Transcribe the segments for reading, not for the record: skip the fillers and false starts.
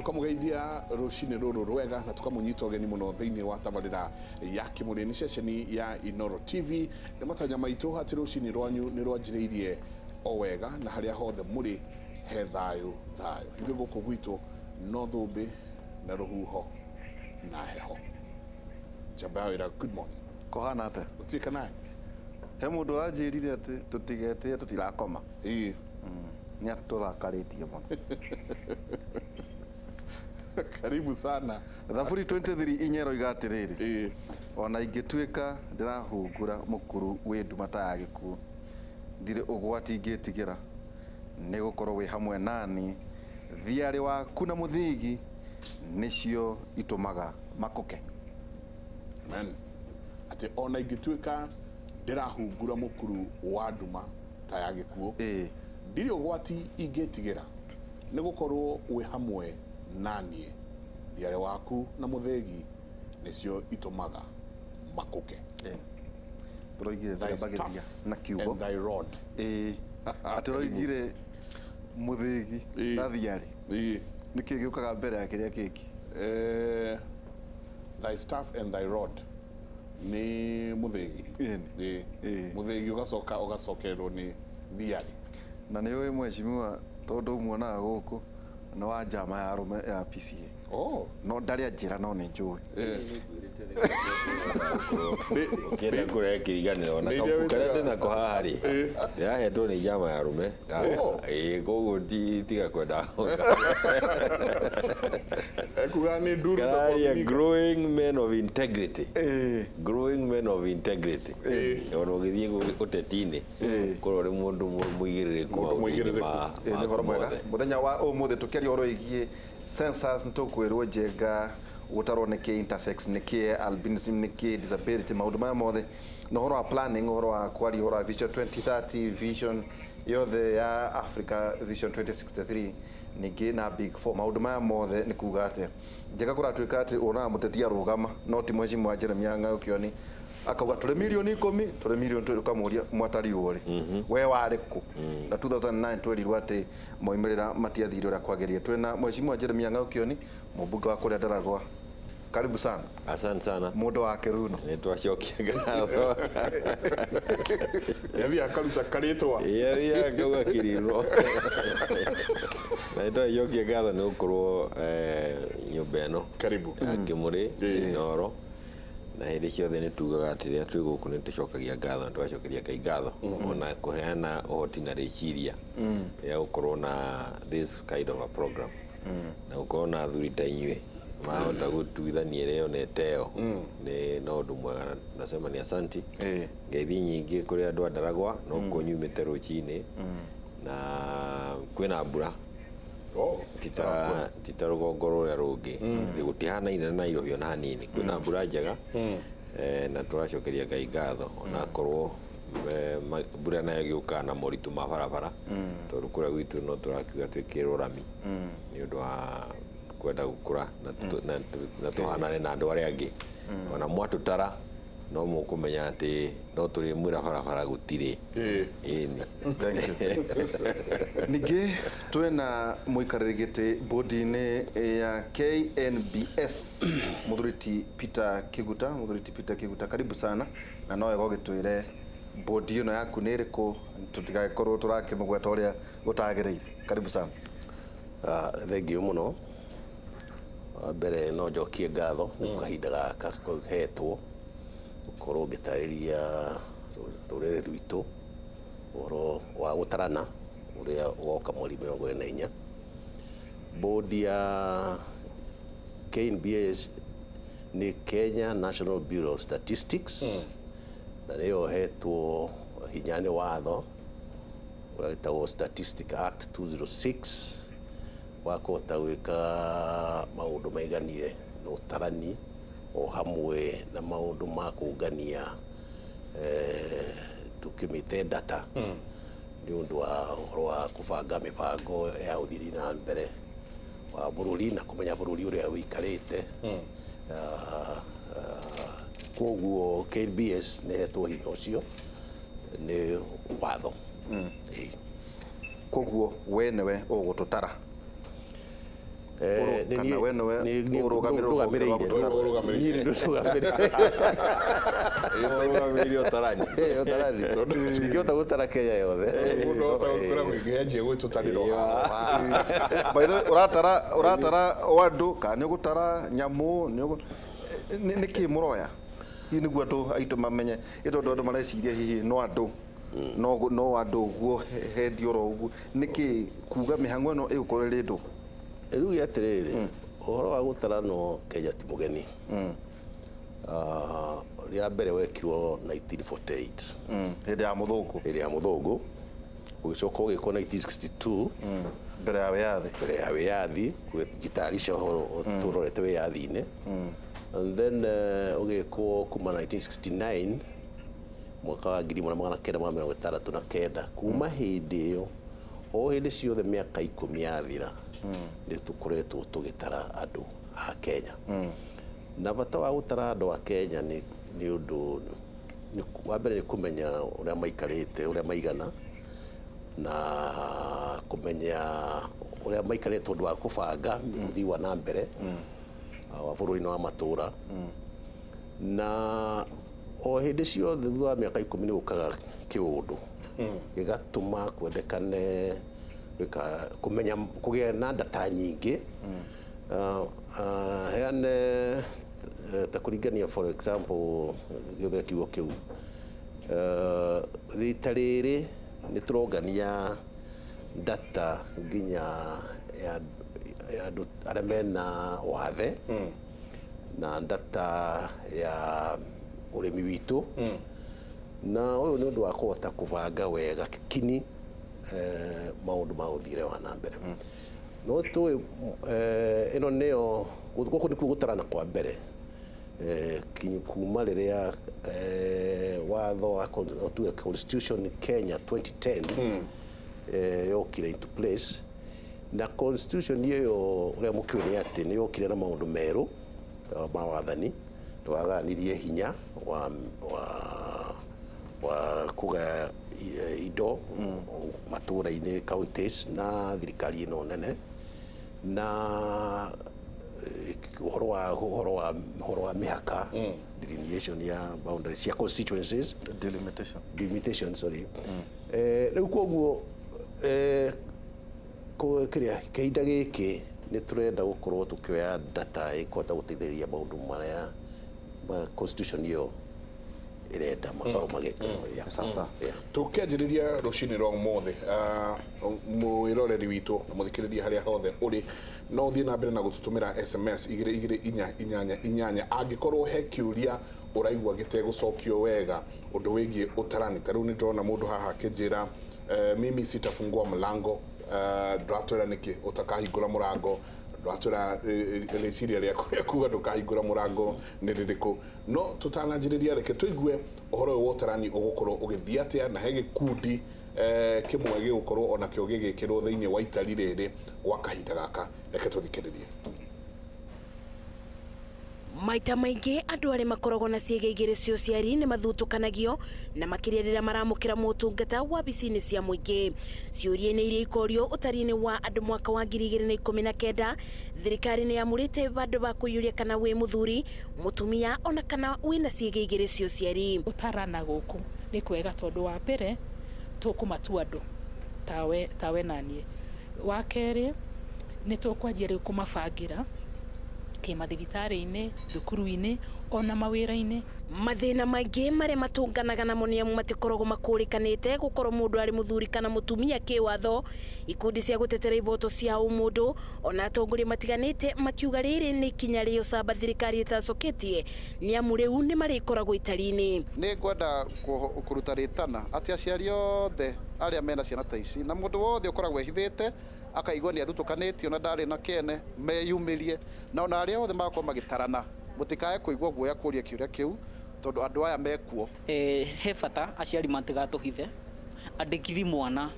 Tũkamũgeithia rũcinĩ rũrũ rwega na tũkamũnyita ũgeni mũno thĩinĩ wa tabarĩra ya Kĩmũrĩ. Nĩ ceceni ya Inoro TV. Nĩ matanya maitũ atĩ rũcinĩ rwanyu nĩ rwanjĩrĩirie o wega na harĩa hothe mũrĩ he thayũ thayũ. Ithuĩ gũkũ gwitũ no thũmbĩ na rũhuho na heho. Njamba ya wĩra, good morning. Kũhana atĩa? Gũtirĩ kanaĩ? He mũndũ ũranjĩrire atĩ tũtigetĩe tũtirakoma. Ĩĩ. Nĩ atũrakarĩtie mũno. Karibu sana. Thaburi 23 inya ĩroiga atĩrĩrĩ, Ĩĩ. Ona ingĩtuĩka ndĩrahungura mũkuru wĩ nduma ta ya gĩkuũ, ndirĩ ũgwati ingĩtigĩra, nĩ gũkorwo wĩ hamwe nani, thiarĩ waku na mũthĩgi nĩcio itũmaga makũke. Amen. Atĩ ona ingĩtuĩka ndĩrahungura mũkuru wa nduma ta ya gĩkuũ, Ĩĩ. ndirĩ ũgwati ingĩtigĩra, nĩ gũkorwo wĩ hamwe naniĩ, thiarĩ waku na mũthĩgi nĩcio itũmaga makũke. Ĩĩ. Tũroigire Thy tũrambagĩrĩria staff na kiugo. and thy rod. Ĩĩ. Atĩ ũroigire mũthĩgi Ĩĩ. na thiarĩ. Ĩĩ. Nĩkĩ gĩũkaga mbere ya kĩrĩa kĩngĩ? Thy staff and thy rod nĩ mũthĩgi. Ĩni. Ĩĩ. Ĩĩ. Mũthĩgi ũgacoka ũgacokererwo nĩ thiarĩ. Na nĩ ũĩ mheshimiwa tondũ muonaga gũkũ nĩ wa njama ya arũme ya PCA. Oh. No ndarĩ anjĩra no nĩ njũĩ. Ũkĩenda kũrehe kĩriganĩro na Nĩ iria kabuku karĩa wĩtaga- ndĩnako haha rĩ, ndĩrahetwo nĩ njama ya arũme. Oh. Ĩĩ, koguo tiga kwenda. Ekuga nĩ nduru za Kararia kuaminika. growing men of integrity. Ĩĩ. Growing men of integrity. Ona ũgĩthiĩ ũteti-inĩ, korwo ũrĩ mũndũ mũigĩrĩrĩku Mũndũ maũndũ-inĩ mũigĩrĩrĩku. Ĩĩ, nĩ ũhoro maku mwega. mothe. Mũthenya wa ũmũthĩ tũkĩaria ũhoro wĩgiĩ census nĩ tũkwĩrwo njenga gũtarwo nĩkĩ intersex nĩkĩ albinism nĩkĩ disability maũndũ maya mothe na ũhoro wa planning ũhoro wa kwaria ũhoro wa vision 2030 vision yothe ya Africa vision 2063 ningĩ na big four maũndũ maya mothe nĩ kuga atĩa njega kũratuĩka atĩ wonaga mũteti arũgama no ti mheshimiwa Jeremiah Ng'au Kĩoni akauga tũrĩ mirioni ikũmi tũrĩ mirioni twĩrĩ ũkamũria mwatarirwo rĩ we warĩ kũ na 2009 twerirwo atĩ moimĩrĩra matiathire ũrĩa kwagĩrĩire. Twĩna Mheshimiwa Jeremiah Ng'au Kĩoni, mũmbunge wa kũrĩa Ndaragwa. Karibu sana. Asante sana. Mũndũ wa Kĩruno. Nĩ twacokia ngatho. Nĩathiĩ akaruta karĩtwa. Ĩĩ athiaga akauga Kĩrino. Na nĩ twacokia ngatho nĩ gũkorwo nyũmba ĩno Karibu. ya Kĩmũrĩ Ĩĩ. Inooro. Na hĩndĩ ciothe nĩ tugaga atĩ rĩrĩa twĩ gũkũ nĩ tũcokagia ngatho na tũgacokeria Ngai ngatho ona kũheana ũhoti na rĩciria rĩa gũkorwo na this kind of a program na gũkorwo na athuri ta inyuĩ mahota gũtuithania ĩrĩa yonete ĩyo nĩ no ũndũ mwega na nasema ni asanti. Ĩĩ. Ngeithi nyingĩ kũrĩ andũ a Ndaragwa no kuo nyumĩte rũcinĩ na kwĩna mbura. Oh. Tita rũgongo rũrĩa rũngĩ gũtihanaine na Nairobi ona hanini kwĩna mbura njega na tũracokeria Ngai ngatho onakorwo mbura nayo ĩgĩũkaga na moritũ ma barabara tondũ kũrĩa gwitũ no tũrakiuga twĩkĩrĩrwo rami nĩ ũndũ wa kwenda gũkũra na tũhanane na andũ arĩa angĩ ona mwatũtara no mũkũmenya atĩ no tũrĩmwĩra barabara gũtirĩ. Ĩĩ. Ĩni. Thank you. Ningĩ twĩna mũikarĩri gĩtĩ bodi-inĩ ya KNBS mũthuri ti Peter Kiguta. Mũthuri ti Peter Kiguta, karibu sana na no wega ũgĩtwĩre bodi ĩno yaku nĩ ĩrĩkũ tũtigagĩkorwo tũrakĩmũgweta ũrĩa gũtagĩrĩire. Karibu sana. Thengiũ mũno. Wa mbere no njokie ngatho nĩ kahinda gaka hetwo gũkorwo ngĩtarĩria rũrĩrĩ rwitũ ũhoro wa gũtarana ũrĩa ũgoka mweri 24. Bodi ya KNBS nĩ Kenya National Bureau of Statistics na nĩyo hetwo hinya nĩ watho ũrĩa wĩtagwo Statistic Act 206 wa kũhota gwĩka maũndũ maiganire na ũtarani o hamwe na maũndũ ma kũngania tũkĩmĩte data nĩ ũndũ wa ũhoro wa kũbanga mĩbango ya ũthii na mbere wa bũrũri na kũmenya bũrũri ũrĩa ũikarĩte. Koguo KNBS nĩ hetwo hinya ũcio nĩ watho. Ĩĩ. Koguo we nĩwe ũgũtũtara. Kana we nĩwe ũrũgamĩrĩire rũhonge rwa gũtara? Niĩ nĩ ndũgamĩrĩire. Ũrũgamĩrĩire ũtarani. Ũtarani tondũ ndingĩhota gũtara Kenya yothe. Mũndũ ahota gũkora gũkĩanjia gwĩtũtarĩra o haha. By the way, ũratara o andũ kana nĩ ũgũtara nyamũ, nĩ kĩ mũroya hihi nĩguo andũ aitũ mamenye, ĩ tondũ andũ mareciria hihi no andũ, no andũ ũguo hendio oro ũguo, nĩkĩ kuga mĩhang'o ĩno ĩgũkorwo ĩrĩ ndũ? Rĩu atĩrĩrĩ, ũhoro wa gũtaranwo Kenya ti mũgeni. Rĩa mbere wekirwo 1948. Hĩndĩ ya mũthũngũ. Hĩndĩ ya mũthũngũ, ũgĩcoka ũgĩkwo 1962. Mbere ya wĩyathi. Mbere ya wĩyathi, gũgĩtayarisha ũhoro tũrorete wĩyathi-inĩ. And then ũgĩkwo kuma 1969, mwaka wa 1969. Kuma hĩndĩ ĩyo o hĩndĩ ciothe mĩaka 10 yathira nĩ tũkoretwo tũgĩtara andũ a Kenya. Na bata wa gũtara andũ a Kenya nĩ ũndũ wa mbere nĩ kũmenya ũrĩa maikarĩte, ũrĩa maigana, na kũmenya ũrĩa maikarĩte tondũ wa kũbanga ũthii wa na mbere wa bũrũri na wa matũra. Na o hĩndĩ ciothe thutha wa mĩaka 10 nĩ gũkaga kĩũndũ gĩgatũma kwendekane kũmenya kũgĩa na data nyingĩ. Heane ta kũringania, for example, gĩũthĩra kiugo kĩu, rita rĩrĩ nĩ tũrongania data nginya ya andũ arĩa mena wathe na data ya ũrĩmi witũ, na ũyũ nĩ ũndũ wa kũhota kũbanga wega kini maũndũ ma ũthire wa na mbere. No tũĩ ĩno nĩyo gũkũ nĩkuo gũtarana kwa mbere kuma rĩrĩa watho wa Constitution Kenya 2010 yokire into place. Na constitution ĩyo ũrĩa mũkĩũĩ nĩ atĩ nĩ yokire na maũndũ merũ ma wathani, twagayanirie hinya wa kũgaya indo matũra-inĩ, counties na thirikari ĩno nene, na ũhoro wa mĩhaka, delineation ya boundaries cia constituencies, delimitation, sorry. Rĩu koguo kĩrĩa kĩhinda gĩkĩ nĩ tũrenda gũkorwo tũkĩoya data ĩkũhota gũteithĩrĩria maũndũ marĩa constitution ĩyo ĩrenda makorwo magĩka. Tũkĩanjĩrĩria rũcinĩ rwa ũmũthĩ, mwĩroreri witũ na mũthikĩrĩria harĩa hothe ũrĩ, no ũthiĩ na mbere na gũtũtũmĩra SMS 22488 angĩkorwo he kĩũria ũraigua gĩtegũcokio wega ũndũ wĩgiĩ ũtarani. Ta rĩu nĩ ndĩrona mũndũ haha akĩnjĩra mimi sitafungua mlango, ndũratwĩra nĩkĩ ũtakahingũra mũrango, ndũratwĩra rĩciria rĩaku rĩa kuga ndũkahingũra mũrango nĩ rĩrĩkũ. No tũtananjĩrĩria, reke tũigue ũhoro ũyũ wa ũtarani ũgũkorwo ũgĩthiĩ atĩa, na he gĩkundi kĩmwe gĩgũkorwo onakĩo gĩgĩkĩrwo thĩinĩ wa itari rĩrĩ gwa kahinda gaka. Reke tũthikĩrĩrie. Maita maingĩ andũ arĩa makoragwo na ciĩga igĩrĩ cia ũciari nĩ mathutũkanagio, na makĩria rĩrĩa maramũkĩra motungata wabici-inĩ cia mũingĩ. Ciũria-inĩ iria ikorio ũtari-inĩ wa andũ mwaka wa 2019, thirikari nĩ yamũrĩte vandũ va kũiyũria kana wĩ mũthuri, mũtumia ona kana wĩna ciĩga igĩrĩ cia ũciari. Gũtarana gũkũ nĩ kwega tondũ wa mbere tũkũmatua andũ tawe naniĩ, wa kerĩ nĩ tũkwanjia rĩu kũmabangĩra kĩmathibitarĩ-inĩ, thukuru-inĩ ona mawĩra-inĩ. Mathĩna maingĩ marĩa matũnganaga namo nĩ amu matikoragwo makũrĩkanĩte gũkorwo mũndũ arĩ mũthuri kana mũtumia kĩwatho. Ikundi cia gũtetera iboto cia ũmũndũ ona atongoria matiganĩte makiuga rĩrĩ nĩ ikinya rĩa ũcamba thirikari ĩtacoketie, nĩ amu rĩu nĩ marĩkoragwo itari-inĩ. Nĩ ngwenda kũruta rĩtana atĩ aciari othe arĩa mena ciana ta ici na mũndũ wothe ũkoragwo ehithĩte akaigua nĩ athutũkanĩtio na ndarĩ na kĩene meyumĩrie, na ona arĩa othe magakorwo magĩtarana mũtikae kũigua guoya kũria kĩũria kĩu tondũ andũ aya mekuo. He bata aciari matigatũhithe, andĩkithi mwana,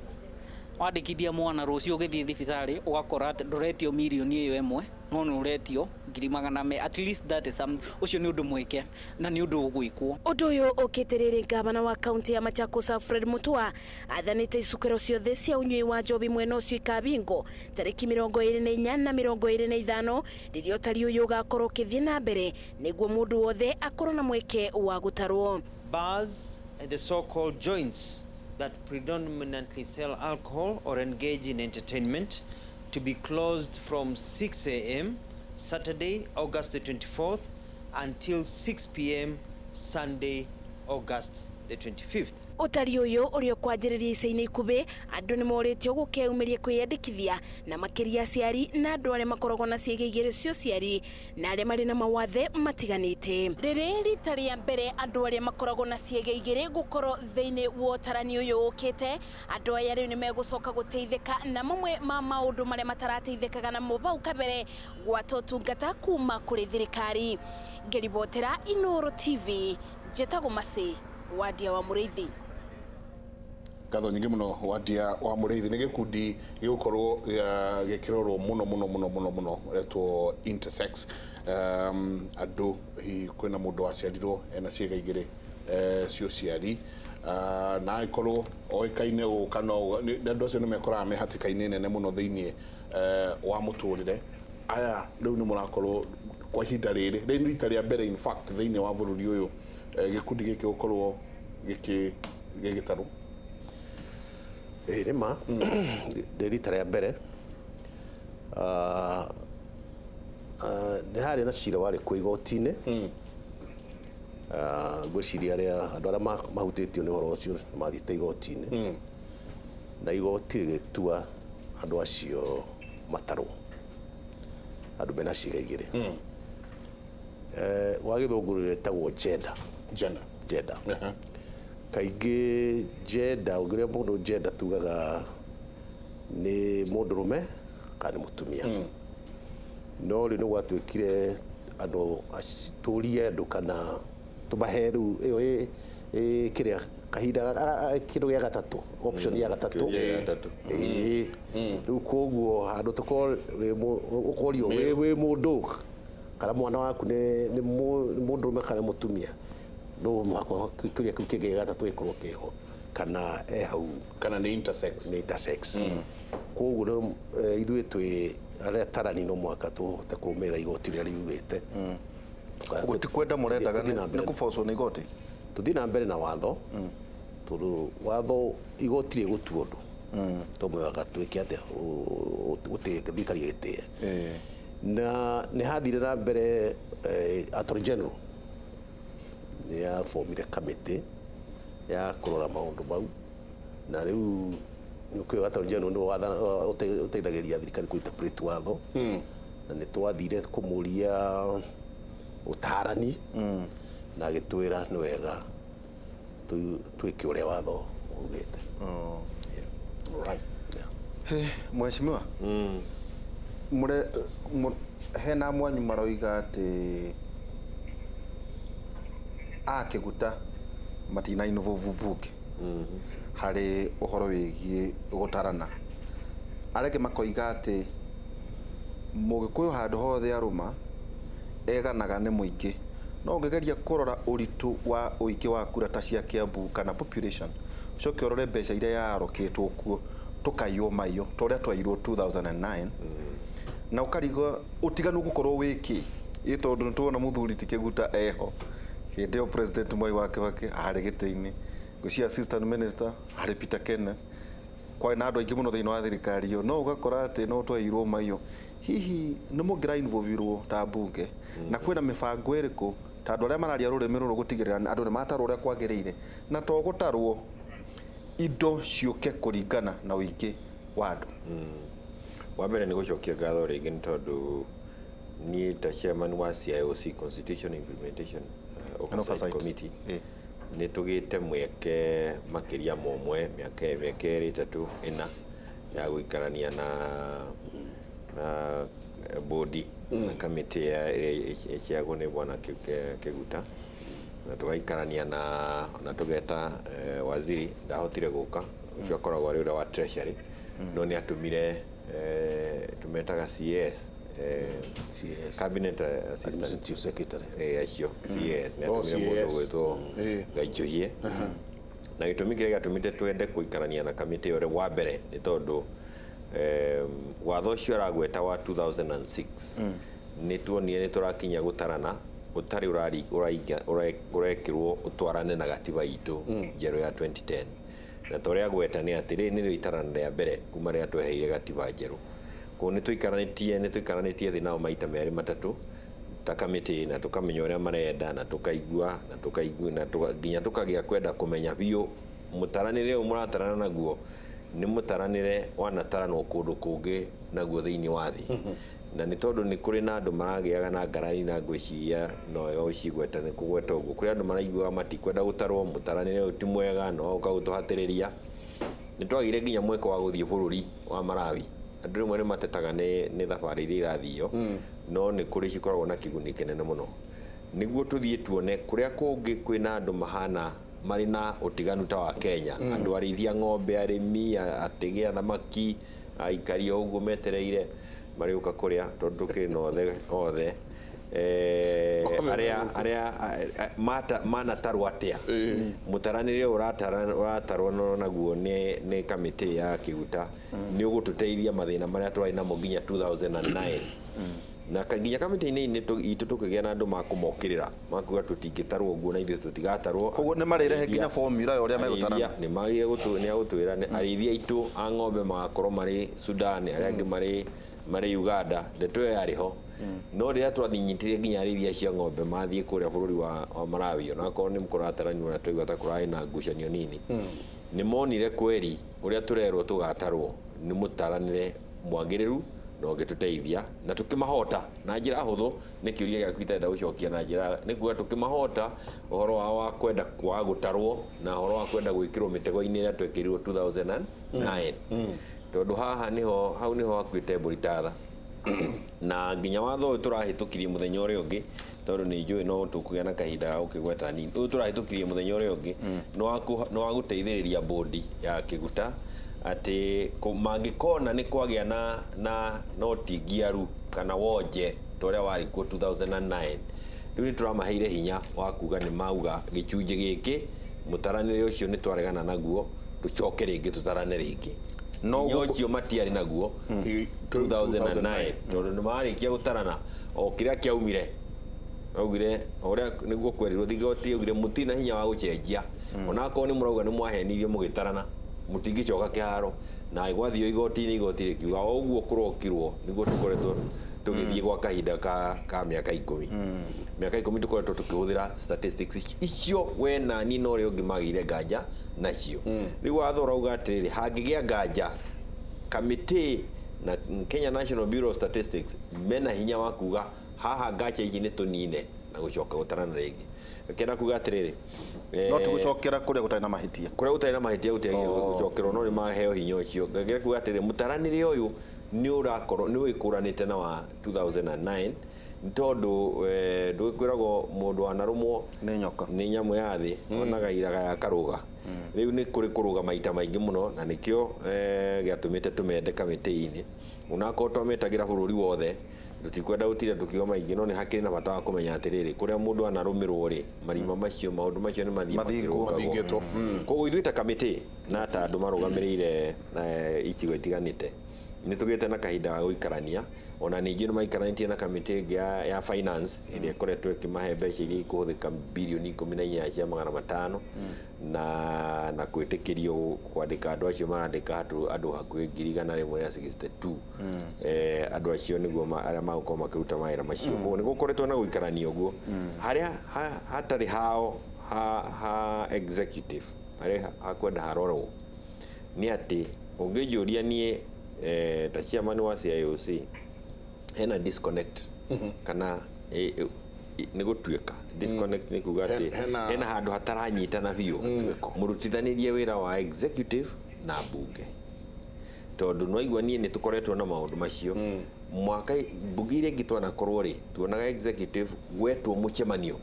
wandĩkithia mwana rũciũ ũgĩthiĩ thibitarĩ ũgakora atĩ ndũretio mirioni ĩyo ĩmwe, No nĩ ũretio ngiri magana me, at least that is some, ũcio nĩ ũndũ mwĩke na nĩ ũndũ ũgwĩkwo. Ũndũ ũyũ ũkĩte rĩrĩ ngavana wa kaunti ya Machakos Alfred Mutua athanĩte icukĩro ciothe cia ũnyui wa njohi mwena ũcio ikabingwo tarĩki 24 na 25 rĩrĩa ũtari ũyũ ũgakorwo ũkĩthiĩ na mbere nĩguo mũndũ wothe akorwo na mweke wa gũtarwo. Bars and the so-called joints that predominantly sell alcohol or engage in entertainment to be closed from 6 a.m. Saturday, August the 24th, until 6 p.m. Sunday, August the 25th. Ũtari ũyũ ũrĩa ũkwanjĩrĩria ica-inĩ ikuhĩ, andũ nĩ morĩtio gũkeyumĩria kwĩyandĩkithia na makĩria aciari na andũ arĩa makoragwo na ciĩga igĩrĩ cia ũciari na arĩa marĩ na mawathe matiganĩte. Rĩrĩ rita rĩa mbere andũ arĩa makoragwo na ciĩga igĩrĩ gũkorwo thĩinĩ wa ũtarani ũyũ ũkĩte. Andũ aya rĩu nĩ megũcoka gũteithĩka na mamwe ma maũndũ marĩa matarateithĩkaga namo bau kabere gwata ũtungata kuma kũrĩ thirikari. Ngĩribotera Inooro TV, njĩtagwo Macĩ Wadia wa Mũrĩithi. Ngatho nyingĩ mũno Wadia wa Mũrĩithi. Nĩ gĩkundi gĩgũkorwo gĩkĩrorwo mũno mũno mũno mũno mũno retwo intersex. Andũ hihi kwĩna mũndũ waciarirwo ena ciĩga igĩrĩ cia ũciari, na agĩkorwo oĩkaine ũũ kana ũũ, andũ acio nĩ mekoraga me hatĩka-inĩ nene mũno thĩinĩ wa mũtũrĩre. Aya rĩu nĩ mũrakorwo kwa ihinda rĩrĩ, rĩrĩ nĩ rita rĩa mbere in fact thĩinĩ wa bũrũri ũyũ gĩkundi gĩkĩ gũkorwo gĩgĩtarwo. Ĩĩ nĩ ma, nĩ rita rĩa mbere. Nĩ harĩ na cira warĩ kuo igoti-inĩ. Ngwĩciria andũ arĩa mahutĩtio nĩ ũhoro ũcio nĩ mathiĩte igoti-inĩ, na igoti rĩgĩtua andũ acio matarwo, andũ mena ciĩga igĩrĩ. Wa gĩthũngũ rĩtagwo gender. Gender. Gender. Kaingĩ gender, ũngĩrĩa mũndũ gender tugaga nĩ mũndũrũme kana nĩ mũtumia. No rĩu nĩ gwatuĩkire andũ tũrie andũ kana tũmahe rĩu ĩyo ĩ kĩrĩa kahinda kĩndũ gĩa gatatũ, option ya gatatũ. Kĩũria gĩa gatatũ. Ĩĩ. Rĩu koguo handũ tũkorwo ũkorio wĩ mũndũ kana mwana waku nĩ mũndũrũme kana nĩ mũtumia, no mũhaka kĩũria kĩu kĩngĩ gĩa gatatũ gĩkorwo kĩho kana e hau kana nĩ intersex. Nĩ intersex. Koguo no ithuĩ twĩ arĩa tarani no mũhaka tũhote kũrũmĩrĩra igoti rĩrĩa riugĩte. Ũguo ti kwenda mũrendaga, Tũthiĩ na nĩ mbere. kũbocwo nĩ igoti. Tũthiĩ na mbere na watho, tondũ watho igoti rĩgũtua ũndũ to mũhaka twĩke atĩa, ũtĩĩke thirikari ĩgĩtĩe. Na nĩ hathire na mbere, Attorney General nĩ yabomire kamĩtĩ ya kũrora maũndũ mau, na rĩu nĩ ũkĩũĩ Attorney General nĩwe ũteithagĩrĩria thirikari kũ interpret watho, na nĩ twathire kũmũria ũtarani na agĩtwĩra nĩ wega twĩke ũrĩa watho ugĩte. Right. He, mheshimiwa, mure hena mwanyu maroiga atĩ a Kĩguta matina involve bunge harĩ ũhoro wĩgiĩ gũtarana, arĩa angĩ makoiga atĩ Mũgĩkũyũ handũ hothe arũma eganaga nĩ mũingĩ, no ũngĩgeria kũrora ũritũ wa ũingĩ wa kura ta cia Kiambu kana population, ũcoke ũrore mbeca iria yarokĩtwo kuo, tũkaiywo maiyo ta ũrĩa twairwo 2009, na ũkarigwo ũtiganu ũgũkorwo wĩ kĩ, ĩ tondũ nĩ tuona mũthuri ti Kĩguta eho hĩndĩ ĩyo President Mwai wa Kibaki arĩ gĩtĩ-inĩ, ngwĩciria assistant minister arĩ Peter Kenneth, kwarĩ na andũ aingĩ mũno thĩinĩ wa thirikari ĩyo, no ũgakora atĩ no twairwo maiyo. Hihi nĩ mũngĩra involve-irwo ta mbunge, na kwĩna mĩbango ĩrĩkũ ta andũ arĩa mararia rũrĩmĩ rũrũ gũtigĩrĩra andũ nĩ matarwo ũrĩa kwagĩrĩire, na to gũtarwo indo ciũke kũringana na ũingĩ wa andũ? Wa mbere nĩ gũcokia ngatho rĩngĩ nĩ tondũ niĩ ta chairman wa CIOC, Constitution Implementation And Oversight Oversight. Committee, nĩ tũgĩte mweke makĩria ma ũmwe, mĩaka 2, 3, 4 ya gũikarania na bodi na kamĩtĩ ĩrĩa ĩciagwo nĩ bwana Kĩguta, na tũgaikarania na tũgeta waziri ndahotire gũka, ũcio akoragwo arĩ ũrĩa wa treasury, no nĩ atũmire tũmetaga CS CS. Cabinet Assistant Chief Secretary. Acio CS nĩ Oh, atũmire mũndũ CAS. ũgwĩtwo Gaicũhie, na gĩtũmi kĩrĩa gĩatũmĩte twende gũikarania na kamĩtĩ ĩyo wa mbere nĩ tondũ watho ũcio aragweta wa 2006 nĩ tuonire nĩ tũrakinya gũtarana ũtarĩ ũrekĩrwo ũtwarane na gatiba itũ njerũ ya 2010. Na ta ũrĩa agweta nĩ atĩ rĩrĩ nĩrĩo itarana rĩa mbere kuma rĩrĩa tweheire gatiba njerũ. Koguo nĩ tũikaranĩtie thĩ nao maita merĩ matatũ ta kamĩtĩ, na tũkamenya ũrĩa marenda, na tũkaigua na tũkaigua na nginya tũkagĩa kwenda kũmenya biũ mũtaranĩre ũyũ mũratarana naguo nĩ mũtaranĩre wanataranwo kũndũ kũngĩ naguo thĩinĩ wa thĩ. Na nĩ tondũ nĩ kũrĩ na andũ maragĩaga na ngarari, na ngwĩciria no wega gũcigweta, nĩ kũgweta ũguo kũrĩ andũ maraiguaga matikwenda gũtarwo, mũtaranĩre ũyũ ti mwega no ũka gũtũhatĩrĩria. Nĩ twagire nginya mweke wa gũthiĩ bũrũri wa Malawi. Andũ rĩmwe nĩ matetaga nĩ thabarĩ iria irathio, no nĩ kũrĩ cikoragwo na kĩguni kĩnene mũno nĩguo tũthiĩ tuone kũrĩa kũngĩ kwĩna andũ mahana marĩ na ũtiganu ta wa Kenya, andũ arĩithia ng'ombe, arĩmi, ategi a thamaki, aikari o ũguo metereire marĩũka kũrĩa, tondũ tũkĩrĩ na othe othe. Arĩa manatarwo atĩa, mũtaranĩre ũyũ ũratarwo naguo nĩ kamĩtĩ ya kĩguta nĩ ũgũtũteithia mathĩna marĩa twarĩ namo nginya 2009. Na nginya kamĩtĩ-inĩ itũ tũkĩgĩa na andũ makũmokĩrĩra makuga tũtingĩtarwo ũguo na ithuĩ tũtigatarwo. Koguo nĩ marĩrehe nginya formula ya ũrĩa megũtarana. Nĩ magire nĩ agũtwĩra nĩ arĩithia aitũ a ng'ombe magakorwo marĩ Sudan, arĩa angĩ marĩ Uganda. Ndeto ĩyo yarĩ ho, no rĩrĩa twathinyitire nginya arĩithia acio a ng'ombe mathiĩ kũrĩa bũrũri wa Malawi, onakorwo nĩ kũrataranio na twaigua ta kũrarĩ na ngucanio nini, nĩ monire kweri ũrĩa tũrerwo tũgatarwo nĩ mũtaranĩre mwagĩrĩru na ũngĩtũteithia, na tũkĩmahota na njĩra hũthũ. Nĩ kĩũria gĩaku itarenda gũcokia na njĩra, nĩ kuga tũkĩmahota ũhoro wao wa kwenda wa gũtarwo na ũhoro wa kwenda gwĩkĩrwo mĩtego-inĩ ĩrĩa twekĩrirwo 2009, tondũ haha nĩho hau nĩho hakuĩte mbũri tatha. Na nginya watho ũyũ tũrahĩtũkirie mũthenya ũrĩa ũngĩ, tondũ nĩ njũĩ no tũkũgĩa na kahinda ga gũkĩgweta nini, ũyũ tũrahĩtũkirie mũthenya ũrĩa ũngĩ nĩ wa gũteithĩrĩria bodi ya kĩguta atĩ mangĩkona nĩ kwagĩa na ũtingiaru kana wonje ta ũrĩa warĩ kuo 2009. Rĩu nĩ tũramaheire hinya wa kuga nĩ mauga gĩcunjĩ gĩkĩ mũtaranĩre ũcio nĩ twaregana naguo, tũcoke rĩngĩ tũtarane rĩngĩ. No Hinya ũcio matiarĩ naguo 2009, tondũ nĩ marĩkia gũtarana o kĩrĩa kĩaumire augire o ũrĩa nĩguo kwerirwo igoti augire mũtirĩ na hinya wa gũcenjia, onakorwo nĩ mũrauga nĩ mwahenirio mũgĩtarana, mũtingĩcoka kĩharo. Na gwathio igoti-inĩ, igoti rĩkiuga o ũguo kũrokirwo nĩguo tũkoretwo tũgĩthiĩ gwa kahinda ka mĩaka 10. Mĩaka 10 tũkoretwo tũkĩhũthĩra statistics icio we na niĩ na ũrĩa ũngĩ magĩire nganja nacio. Rĩu watho ũrauga atĩrĩrĩ, hangĩgĩa nganja, kamĩtĩ na Kenya National Bureau of Statistics mena hinya wa kuga haha nganja ici nĩ tũnine na gũcoka gũtarana rĩngĩ. Kenda kuga atĩrĩrĩ, No ti gũcokera kũrĩa gũtarĩ na mahĩtia. Kũrĩa gũtarĩ na mahĩtia gũtiagĩrĩirwo gũcokerwo, no nĩ maheo hinya ũcio. Ngakĩra kuga atĩrĩrĩ, mũtaranĩre ũyũ nĩ ũrakorwo nĩ wĩkũranĩte na wa 2009, nĩ tondũ ndũgĩkwĩragwo mũndũ wanarũmwo nĩ nyoka nĩ nyamũ ya thĩ onaga iraga ya karũga. Rĩu nĩ kũrĩ kũrũga maita maingĩ mũno, na nĩkĩo gĩatũmĩte tũmende kamĩtĩ-inĩ, onakorwo twametagĩra bũrũri wothe. Tũtikwenda gũtinda tũkiuga maingĩ, no nĩ hakĩrĩ na bata wa kũmenya atĩrĩrĩ, kũrĩa mũndũ anarũmĩrwo rĩ, marima macio, maũndũ macio nĩ mathiĩ Mathingwo. makĩrũngagwo. Mathingĩtwo. Koguo ithuĩ ta kamĩtĩ na ta andũ marũgamĩrĩire icigo itiganĩte nĩ tũgĩte na kahinda ga gũikarania. Ona ningĩ nĩ maikaranĩtie na kamĩtĩ ĩngĩ ya finance ĩrĩa ĩkoretwo ĩkĩmahe mbeca iria ikũhũthĩka 14,500 bilioni na gwĩtĩkĩrio kwandĩka andũ acio marandĩka andũ hakuhĩ 162,000. Andũ acio nĩguo arĩa magũkorwo makĩruta mawĩra macio. Koguo nĩ gũkoretwo na gũikarania ũguo harĩa hatarĩ hao ha executive, harĩa hakwenda harorwo nĩ atĩ ũngĩnjũria niĩ ta chairman wa CIOC, hena disconnect kana nĩ gũtuĩka disconnect nĩ kuga atĩ hena handũ hataranyitana biũ mũrutithanĩrie wĩra wa executive na mbunge, tondũ nwaigua niĩ nĩ tũkoretwo na maũndũ macio mwaka mbunge iria ingĩ twanakorwo rĩ, tuonaga executive gwetwo mũcemanio,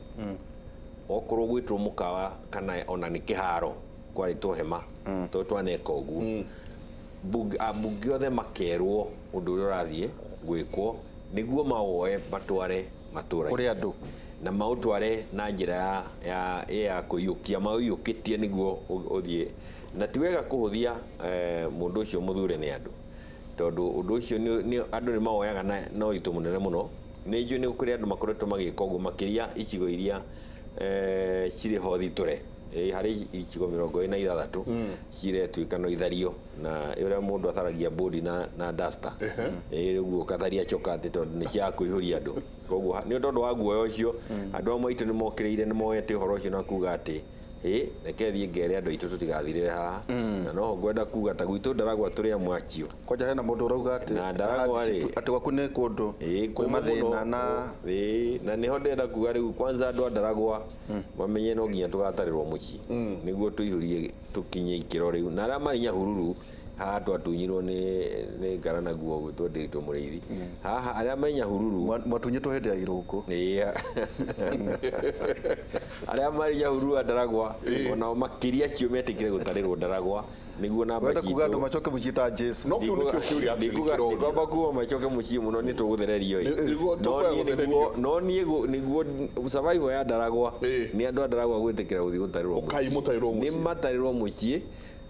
okorwo gwĩtwo mũkawa kana ona nĩ kĩharo kwarĩtwo hema, tondũ twaneka ũguo ambunge othe makerwo ũndũ ũrĩa ũrathiĩ gwĩkwo. Nĩguo mawoe matware matũra Kũrĩ andũ. Na maũtware na njĩra ya kũiyũkia, maũiyũkĩtie nĩguo ũthiĩ. Na ti wega kũhũthia mũndũ ũcio mũthure nĩ andũ, tondũ ũndũ ũcio andũ nĩ mawoyaga na ũritũ mũnene mũno. Nĩ njũĩ nĩ kũrĩ andũ makoretwo magĩka ũguo, makĩria icigo iria cirĩ ho thitũre. Harĩ icigo 26 ciretuĩka no ithario, na ũrĩa mũndũ atharagia bodi na duster, ũguo ũkatharia choka atĩ tondũ nĩ cia kũihũria andũ. Koguo nĩ tondũ wa guoya ũcio, andũ amwe aitũ nĩ mokĩrĩire, nĩ moete ũhoro ũcio na kuga atĩ ĩ reke thiĩ ngere andũ aitũ tũtigathirĩre haha. Na noho ngwenda kuga ta gwitũ Ndaragwa tũrĩ amwe acio. Kwanja hena mũndũ ũrauga atĩ Na Ndaragwa rĩ, atĩ gwaku nĩ kũndũ kwĩ kũmũ mathĩna mũno. Na Na nĩho ndĩrenda kuga rĩu kwanza andũ a Ndaragwa mamenye no nginya tũgatarĩrwo mũciĩ nĩguo tũihũrie tũkinye ikĩro rĩu. Na arĩa marĩ Nyahururu haha twatunyirwo nĩ ngara na guo gwĩtwo Ndĩritũ Mũrĩithi haha, arĩa me Nyahururu Mwatunyĩtwo hĩndĩ ya irũngũ. Ĩĩ. Arĩa marĩ Nyahururu a Ndaragwa onao makĩria acio metĩkĩre gũtarĩrwo Ndaragwa nĩguo namba Wenda kuga andũ citũ macoke mũciĩ ta Jesu. No kĩu nĩkĩo kĩũria actually kĩrorio. Ndikwamba kuga macoke mũciĩ mũno, nĩ tũgũthererio ĩ. Nĩguo No tũkwaya niĩ gũthererio. No niĩ nĩguo survival ya Ndaragwa nĩ andũ a Ndaragwa gwĩtĩkĩra gũthiĩ gũtarĩrwo Ũkai mũtarĩrwo mũciĩ. mũciĩ. Nĩ matarĩrwo mũciĩ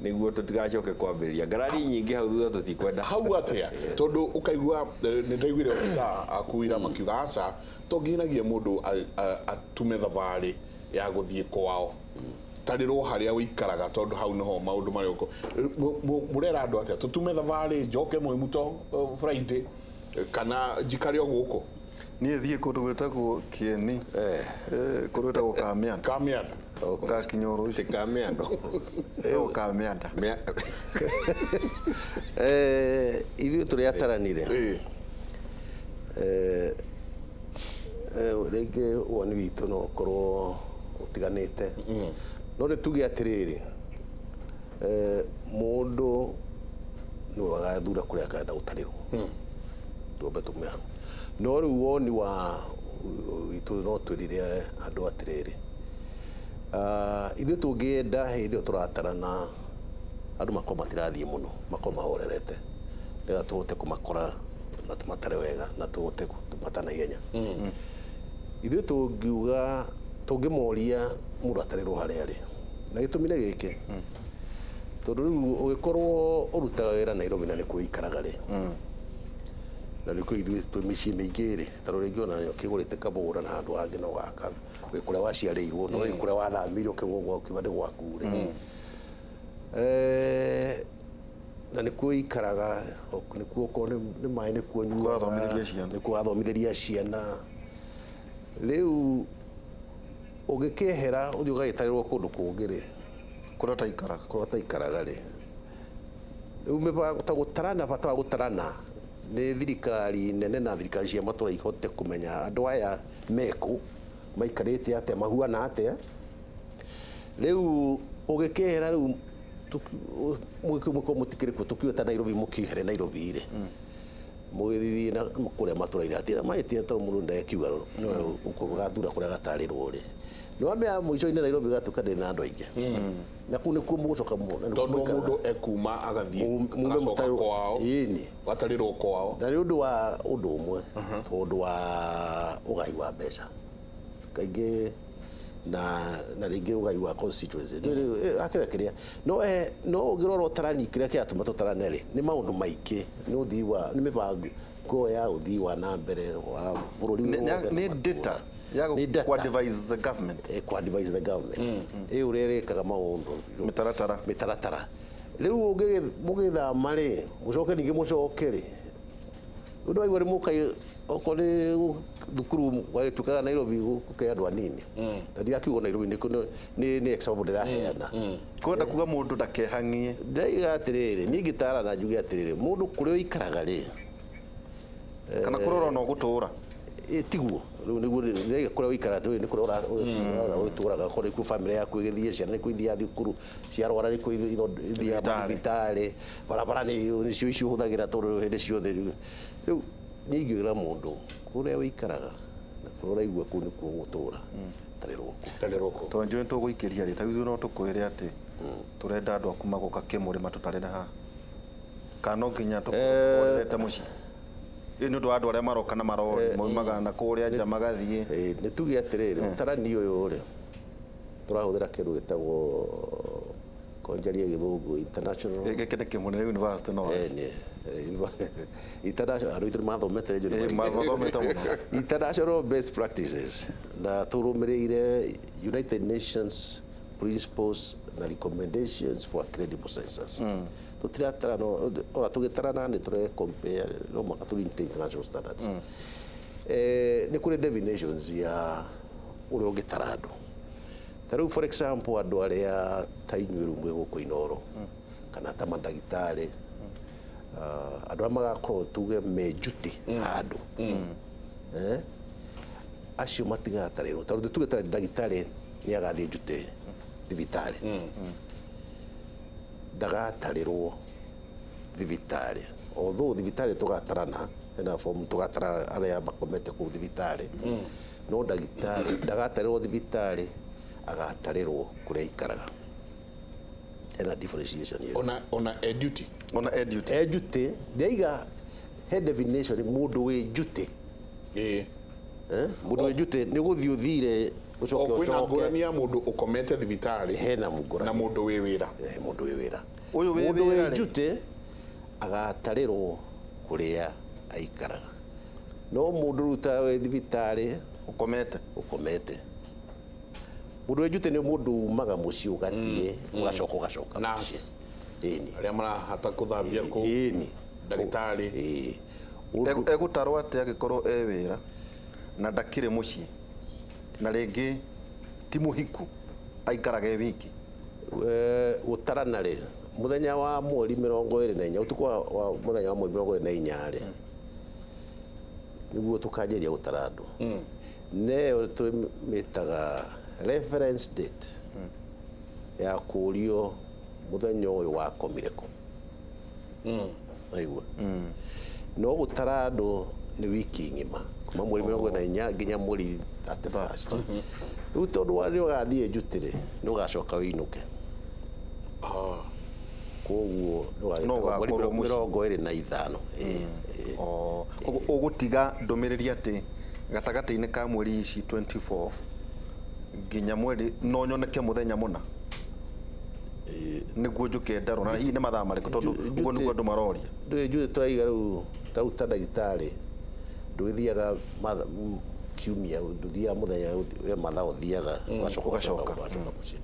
nĩguo tũtigacoke kwambĩrĩria ngarari nyingĩ hau thutha, tũtikwenda. Hau atĩa, tondũ ũkaigua nĩ ndaiguire obisa akuira makiuga aca to nginyagia mũndũ atume thabarĩ ya gũthiĩ kwao, tarĩrwo harĩa ũikaraga, tondũ hau nĩho maũndũ marĩa mũrera andũ atĩa, tũtume thabarĩ njoke Mwĩmuto Friday kana njikare o gũkũ? Niĩ thiĩ kũndũ gwĩtagwo Kĩeni, kũndũ gwĩtagwo Kamianda. Kamianda. Ngakinya oro ũcio. Kamiando. Ĩyo Kamianda. Ithuĩ tũrĩa ataranire, rĩngĩ woni witũ no ũkorwo ũtiganĩte, no nĩ tuge atĩrĩrĩ, mũndũ nĩwe agathura kũrĩa akenda gũtarĩrwo, twambe tume hau. No rĩu woni wa witũ no twĩrire andũ atĩrĩrĩ, ithuĩ tũngĩenda hĩndĩ ĩyo tũratarana andũ makorwo matirathiĩ mũno, makorwo mahorerete, nĩgetha tũhote kũmakora na tũmatare wega na tũhote kũmata na ihenya. Ithuĩ tũngiuga, tũngĩmoria mũndũ atarĩrwo harĩa arĩ, na gĩtũmi nĩ gĩkĩ, tondũ rĩu ũgĩkorwo ũrutaga wĩra Nairobi na nĩkuo ũikaraga rĩ, na nĩkuo ithuĩ twĩ mĩciĩ mĩingĩ rĩ, tondũ rĩngĩ ona ũkĩgũrĩte kamũgũnda na handũ hangĩ no gaka wĩ kũrĩa waciarĩirwo, no wĩ kũrĩa wathamĩire ũkĩgũa ũkiuga nĩ gwaku rĩ, na nĩkuo ũikaraga, nĩkuo okorwo nĩ maĩ nĩkuo ũnyuaga, Wathomithĩria ciana. Nĩkuo wathomithĩria ciana. Rĩu ũngĩkĩehera ũthiĩ ũgagĩtarĩrwo kũndũ kũngĩ rĩ, kũrĩa ũtaikaraga, kũrĩa ũtaikaraga rĩ, rĩu mĩbango ta gũtarana, bata wa gũtarana nĩ thirikari nene na thirikari cia matũra ihote kũmenya andũ aya mekũ, maikarĩte atĩa, mahuana atĩa. Rĩu ũgĩkĩehera rĩu mũkorwo mũtikĩrĩ kuo, tũkiuge ta Nairobi, mũkĩehere Nairobi rĩ, mũgĩthiĩ na kũrĩa matũra-inĩ, hatirĩ mahĩtia, tondũ mũndũ ndekiuga nĩwe ũgathura kũrĩa gatarĩrwo rĩ, nĩ wamenya mũico-inĩ Nairobi gatuĩka ndĩrĩ na andũ aingĩ, na kũu nĩkuo mũgũcoka na nĩkuo Tondũ mũikaraga. Mũndũ ekuma agathiĩ Mume agacoka mũtarĩrwo- kwao, Ĩni. gatarĩrwo kwao. Na nĩ ũndũ wa ũndũ ũmwe, tondũ wa ũgai wa mbeca kaingĩ na rĩngĩ ũgai wa constituency akĩra kĩrĩa no no ũngĩrora ũtarani kĩrĩa kĩratũma tũtarane rĩ, nĩ maũndũ maingĩ, nĩ ũthii wa nĩ mĩbango ya ũthii wa na mbere wa bũrũri wothe na Nĩ matũũra. data ya Nĩ data. ku advise the government. Ku advise the government ĩ ũrĩa ĩrĩkaga maũndũ. Mĩtaratara. Mĩtaratara. Rĩu mũgĩthama rĩ, mũcoke ningĩ mũcoke rĩ, ũndũ waigua nĩ mũkai okorwo nĩ thukuru gwagĩtuĩkaga Nairobi gũkĩ andũ anini, na ndirakiuga Nairobi nĩ example ndĩraheana. Kwenda kuga mũndũ ndakehang'ie. Ndaiga atĩrĩrĩ, niĩ ngĩtara na njuge atĩrĩrĩ, mũndũ kũrĩa ũikaraga rĩ, kana kũrĩa ũrona ũgũtũra. Ĩ, tiguo rĩu nĩguo ndĩraiga kũrĩa ũikaraga nĩ kũrĩa ũtũraga, okorwo nĩkuo famĩlĩ yaku ĩgĩthiĩ, ciana nĩkuo ithiaga thukuru, ciarwara nĩkuo ithiaga Thibitarĩ. Mathibitarĩ, barabara nĩcio icio ũhũthagĩra tondũ hĩndĩ ciothe. Rĩu niĩ ingĩũra mũndũ kũrĩa ũikaraga na kũrĩa ũraigua kũu nĩkuo ũgũtũra, tarĩrwo kuo. Tarĩrwo kuo. Tondũ njũĩ tũgũikĩria rĩ, ta ithuĩ no tũkwĩre atĩ tũrenda andũ aku magoka kĩmũrĩ matũtarĩre haha, kana no nginya tũkorete mũciĩ? Ĩ nĩ ũndũ wa andũ arĩa maroka na marori maumaga na kũrĩa nja magathiĩ. Nĩ tuge atĩrĩrĩ, ũtarani ũyũ rĩ, tũrahũthĩra kĩndũ gĩtagwo konjaria gĩthũngũ international Gĩkĩ nĩ kĩmwe nĩ university no. International andũ aitũ nĩ mathomete. Mathomete mũno. International best practices na tũrũmĩrĩire United Nations principles na recommendations for a credible census. Tũtiratara no ora tũgĩtarana nĩ tũre compare no mũhaka tũrute international standards. Nĩ kũrĩ definitions ya ũrĩa ũngĩtara andũ. Ta rĩu, for example, andũ arĩa ta inyuĩ rĩu mwĩ gũkũ Inoro kana ta mandagĩtarĩ, andũ arĩa magakorwo tuge me duty handũ, acio matigatarĩrwo, tondũ tuge ta ndagĩtarĩ nĩ agathiĩ duty thibitarĩ, ndagatarĩrwo thibitarĩ, although thibitarĩ tũgatarana hena form tũgatara arĩa makomete kũu thibitarĩ, no ndagĩtarĩ ndagatarĩrwo thibitarĩ, agatarĩrwo kũrĩa aikaraga. Hena differentiation ĩyo. Ona e duty? Ona e duty. E duty ndaiga he definition mũndũ wĩ duty. Mũndũ wĩ duty nĩ gũthiĩ ũthire O ũcoke kwĩna ũcoke. Ngũrani ya mũndũ ũkomete thibitarĩ Hena ngũrani. na mũndũ wĩ wĩra. Mũndũ wĩ wĩra. Ũyũ wĩ Mũndũ wĩra wĩ rĩ? duty agatarĩrwo kũrĩa aikaraga, no mũndũ rĩu ta wĩ thibitarĩ ũkomete. Ũkomete. Mũndũ wĩ duty nĩ mũndũ umaga mũciĩ ũgathiĩ ũgacoka ũgacoka mũciĩ. Nurse. Ĩni. Arĩa marahata kũthambia kũu. Ĩni. Ndagĩtarĩ. Ĩĩ. Egũtarwo atĩ angĩkorwo e wĩra na ndakĩrĩ mũciĩ na rĩngĩ ti mũhiku, aikaraga e wiki? Gũtarana rĩ, mũthenya wa mweri 24, ũtukũ wa mũthenya wa mweri 24 rĩ, nĩguo tũkanjĩria gũtara andũ. Neyo tũmĩtaga reference date ya kũrio mũthenya ũyũ wakomire kũ. Aigua, no gũtara andũ nĩ wiki ng'ima kuma mweri 24 nginya mweri 31. Rĩu tondũ wa nĩ ũgathiĩ njuti rĩ, nĩ ũgacoka ũinũke, koguo No nĩ ũgakorwo mũciĩ. 25. Ĩĩ, ĩĩ. Oh, koguo ũgũtiga ndũmĩrĩri atĩ gatagatĩ-inĩ ka mweri ici 24 nginya mweri no nyoneke mũthenya mũna nĩguo njũke ndarwo, na hihi nĩ mathaa marĩkũ, tondũ ũguo nĩguo andũ maroria. Ndũĩ njuĩ tũraiga rĩu ta rĩu ta ndagĩtarĩ ndũgĩthiaga kiumia, ndũthiaga mũthenya, we mathaa ũthiaga ũgacoka. Ũgacoka. Ũgacoka mũciĩ.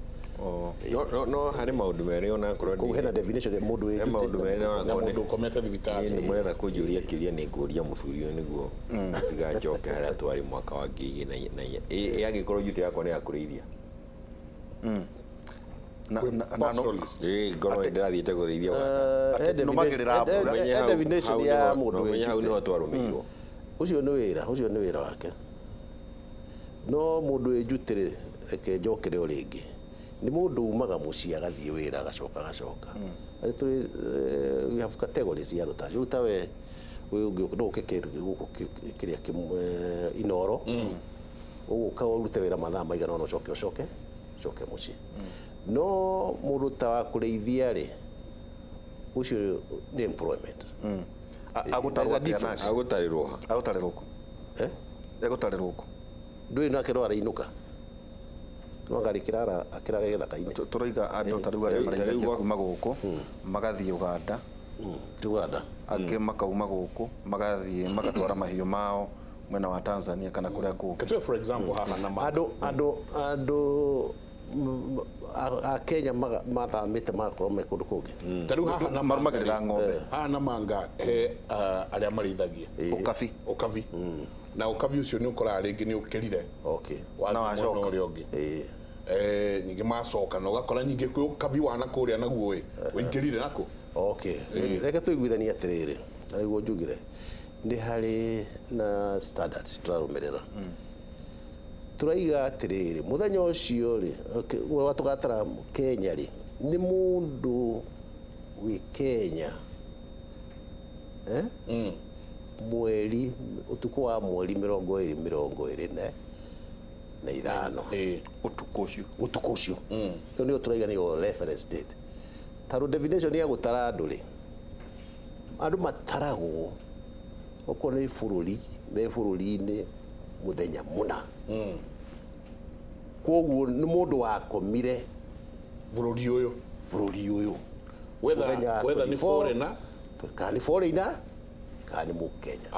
No harĩ maũndũ merĩ onakorwo Koguo hena definition ya mũndũ wĩ He maũndũ merĩ na onakorwo mũndũ ũkomete thibitarĩ. Nĩ mũrenda kũnjũria kĩũria, nĩ ngũria mũthuri ũyũ nĩguo tigacoke harĩa twarĩ mwaka wa 2004. Ĩ angĩkorwo duty yakwa nĩ ya kũrĩithia? Na Pastoralist. Ĩ ngorwo nĩ ndĩrathiĩte kũrĩithia Uganda. He Nũmagĩrĩra mbura. he definition ya mũndũ wĩ Menye hau duty. nĩho twarũmĩirwo. Ũcio nĩ wĩra, ũcio nĩ wĩra wake, no mũndũ wĩ duty rĩ, reke njokere o rĩngĩ, nĩ mũndũ umaga mũciĩ agathiĩ wĩra agacoka agacoka. Arĩ tũrĩ we have categories cia andũ ta acio. Rĩu ta we ũyũ ũngĩ no ũke kĩndũ gũkũ kĩrĩa Inoro, ũgũka ũrute wĩra mathaa maigana ũna, ũcoke ũcoke ũcoke mũciĩ. No mũndũ ta wa kũrĩithia rĩ, ũcio nĩ employment. Agũtarwo There's a atĩa difference. nake? Agũtarĩrwo ha? Agũtarĩrwo kũ? Eh? Egũtarĩrwo kũ? Ndũĩ nake no arainũka, no anga akĩrara akĩrara gĩthaka-inĩ. Tũroiga andũ ta rĩu arĩa marĩithagia kuma gũkũ magathiĩ Uganda. Ti Uganda. Angĩ makauma gũkũ magathiĩ magatwara mahiũ mao mwena wa Tanzania kana kũrĩa kũngĩ. Ketue for example haha na Andũ a Kenya mathamĩte magakorwo me kũndũ kũngĩ. Ta rĩu haha na manga Marũmagĩrĩra rĩ, ng'ombe. haha na manga he arĩa marĩithagia Ũkabi. Ũkabi, na ũkabi ũcio nĩ ũkoraga rĩngĩ nĩ ũkĩrire Na wathiĩ mwena wacoka. ũrĩa ũngĩ. Nyingĩ macoka na ũgakora nyingĩ kwĩ ũkabi wa na kũrĩa naguo ĩ ũingĩrire nakũ. Okay, reke tũiguithanie atĩrĩrĩ, na nĩguo njugire nĩ harĩ na standards tũrarũmĩrĩra. Tũraiga atĩrĩrĩ, mũthenya ũcio rĩ, okay, ũrĩa tũgatara Kenya rĩ, nĩ mũndũ wĩ Kenya, eh? Mweri ũtukũ wa mweri 20 25. Ũtukũ ũcio. Ũtukũ ũcio. Ĩyo nĩyo tũraiga nĩyo reference date, tondũ definition ya gũtara andũ rĩ, andũ mataragwo Okorwo nĩ bũrũri, me bũrũri-inĩ mũthenya mũna. Koguo nĩ mũndũ wakomire bũrũri ũyũ. Bũrũri ũyũ. Whether Mũthenya wa whether nĩ 24, foreigner. Kana nĩ foreigner kana nĩ Mũkenya.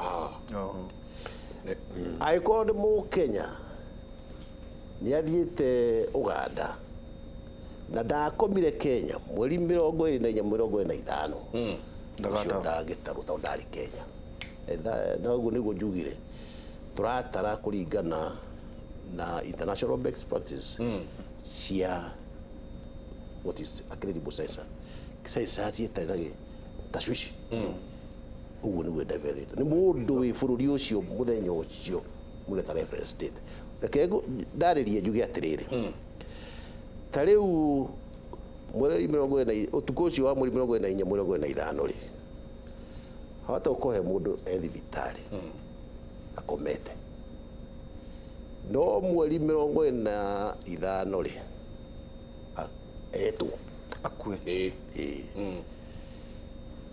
Angĩkorwo nĩ Mũkenya nĩ athiĩte Uganda na ndakomire Kenya mweri 24, 25, ũcio ndangĩtarwo tondũ ndarĩ Kenya. Na ũguo nĩguo njugire tũratara kũringana na international best practice cia what is a credible census, census ĩtarĩ na tashwishi. Ũguo nĩguo ĩndeberetwo nĩ mũndũ wĩ bũrũri ũcio mũthenya ũcio mũreta reference date. Reke ndarĩrie njuge atĩrĩrĩ, ta rĩu mweri 24, ũtukũ ũcio wa mweri 24, 25 rĩ, hawata gũkorwo he mũndũ e thibitarĩ akomete, no mweri 25 rĩ, etwo akue. Ĩĩ.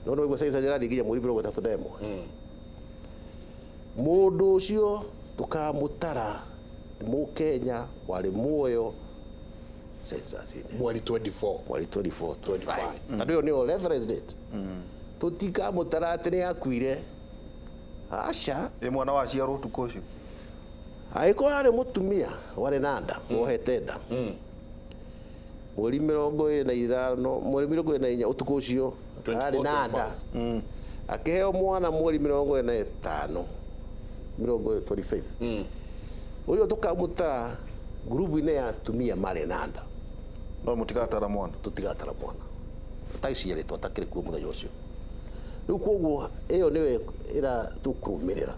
No nĩguo census ĩrathiĩ nginya mweri 31. Mũndũ ũcio tũkamũtara nĩ Mũkenya warĩ muoyo census-inĩ mweri 24. Mweri 24, 25, tondũ ĩyo nĩyo reference date. Tũtikamũtara atĩ nĩ akuire, aca. Ĩ mwana waciarwo ũtukũ ũcio? Angĩkorwo harĩ mũtumia warĩ na nda, wohete nda mweri 25, mweri 24, ũtukũ ũcio 24, arĩ na nda, akĩheo mwana mweri 25, 25, ũcio tũkamũtara ngurubu-inĩ ya atumia marĩ na nda. No mũtigatara mwana. Tũtigatara mwana ataciarĩtwo, atakĩrĩ kuo mũthenya ũcio. Rĩu koguo ĩyo nĩyo ĩra tũkũrũmĩrĩra.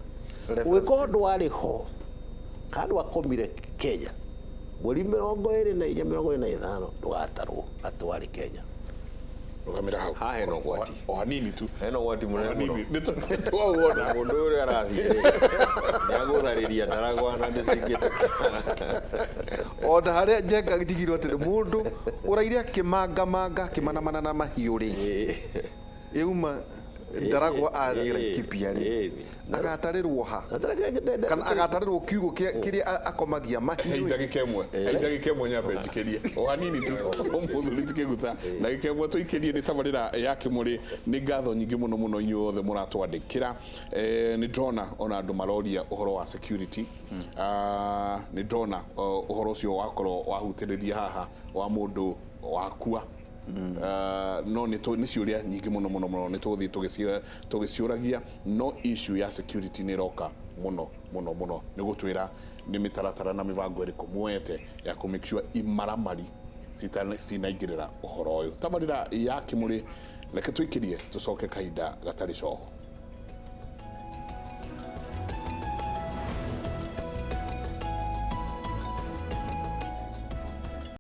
Reference. Ũngĩkorwo ndwarĩ ho kana ndwakomire Kenya mweri 24, 25, ndũgatarwo atĩ warĩ Kenya. Rũgamĩra hau. Haha hena ũgwati. O hanini tu. Hena ũgwati mũnene mũno. Hanini nĩ twawona. Mũndũ ũrĩa arathiĩ rĩ, nĩagũtharĩria ndaragwa na ndĩtingĩtĩkĩra. Ona harĩa Njenga ndigirwo atĩrĩ, mũndũ ũraire akĩmangamanga akĩmanamana na mahiũ rĩ, ĩuma Ndaragwa athiĩ Laikipia rĩ, agatarĩrwo ha kana agatarĩrwo kiugũ kĩrĩa akomagia mahiũ? Hei, ndagĩka ĩmwe. Hei, ndagĩka ĩmwe nyambe njikĩrie o hanini tu. Ũmũthĩ tukĩguta ndagĩka ĩmwe tũikĩrie nĩ tabarĩra ya Kĩmũrĩ. Nĩ ngatho nyingĩ mũno mũno inyuĩ othe mũratwandĩkĩra. Nĩ ndĩrona ona andũ maroria ũhoro wa security. Nĩ ndĩrona ũhoro ũcio wakorwo wahutĩrĩria haha wa mũndũ wakua. No nĩ ciũria nyingĩ mũno mũno mũno, nĩ tũgũthiĩ tũgĩciũragia, no issue ya security nĩ ĩroka mũno mũno mũno. Nĩ gũtwĩra nĩ mĩtaratara na mĩbango ĩrĩkũ muoete ya kũ make sure imaramari citinaingĩrĩra ũhoro ũyũ. Tabarĩra ya Kĩmũrĩ, reke tũikĩrie, tũcoke kahinda gatarĩ coho.